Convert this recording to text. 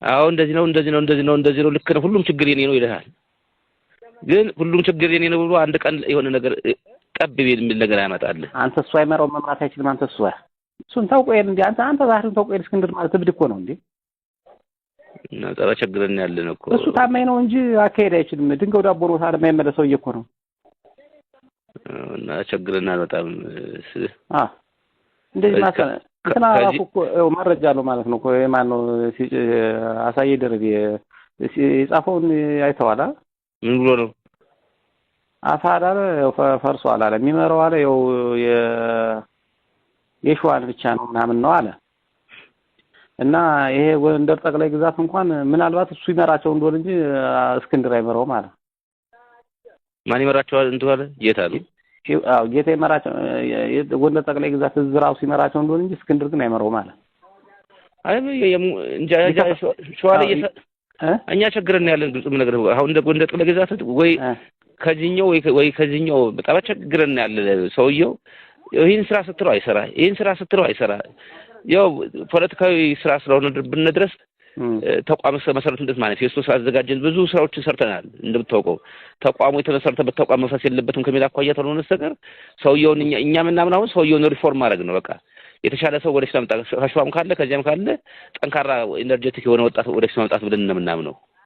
አዎ እንደዚህ ነው፣ እንደዚህ ነው፣ እንደዚህ ነው፣ እንደዚህ ነው፣ ልክ ነው፣ ሁሉም ችግር የኔ ነው ይልሃል። ግን ሁሉም ችግር የኔ ነው ብሎ አንድ ቀን የሆነ ነገር ጠብ የሚል ነገር ያመጣልህ። አንተ እሱ አይመራው፣ መምራት አይችልም። አንተ እሱን ታውቆ የለ እንዴ? አንተ ባህሪውን ታውቆ የለ? እስክንድር ማለት እብድ እኮ ነው እንዴ? እና ጸረ ቸግረን ያለን እኮ። እሱ ታማኝ ነው እንጂ አካሄድ አይችልም። ድንጋዩ ዳቦ ነው ታዲያ የማይመለስ ሰውዬ እኮ ነው። እና ቸግረናል በጣም። እንደዚህ እንትና ራሱ እኮ መረጃ አለው ማለት ነው እኮ። የማን ነው አሳዬ ደርቤ የጻፈውን አይተዋል? ምን ብሎ ነው? አፋድ አለ ፈርሷል አለ። የሚመራው አለ ያው የሸዋን ብቻ ነው ምናምን ነው አለ። እና ይሄ ጎንደር ጠቅላይ ግዛት እንኳን ምናልባት እሱ ይመራቸው እንደሆነ እንጂ እስክንድር አይመራውም አለ። ማን ይመራቸዋል እንደሆነ ጌታ ነው። አዎ ጌታ ይመራቸው፣ ጎንደር ጠቅላይ ግዛት እዝ ራሱ ይመራቸው እንደሆነ እንጂ እስክንድር ግን አይመራውም አለ። አይ እንጃ፣ ሸዋ ላይ እኛ ቸግረን ያለን ግልጽ ነገር አሁን እንደ ጎንደር ጠቅላይ ግዛት ወይ ከዚህኛው ወይ ከዚህኛው በጣም ቸግረን ያለ። ሰውየው ይህን ስራ ስትለው አይሰራ፣ ይህን ስራ ስትለው አይሰራ። ያው ፖለቲካዊ ስራ ስለሆነ ብንድረስ ተቋም መሰረት እንደት ማኒፌስቶ ስላዘጋጀን ብዙ ስራዎችን ሰርተናል። እንደምታውቀው ተቋሙ የተመሰረተበት ተቋም መፍረስ የለበትም ከሚል አኳያ ካልሆነ በስተቀር ሰውየውን እኛ ምናምን አሁን ሰውየውን ሪፎርም ማድረግ ነው። በቃ የተሻለ ሰው ወደፊት ማምጣት፣ ከሸዋም ካለ ከዚያም ካለ ጠንካራ energetic የሆነ ወጣት ወደፊት ማምጣት ብለን ነው የምናምነው።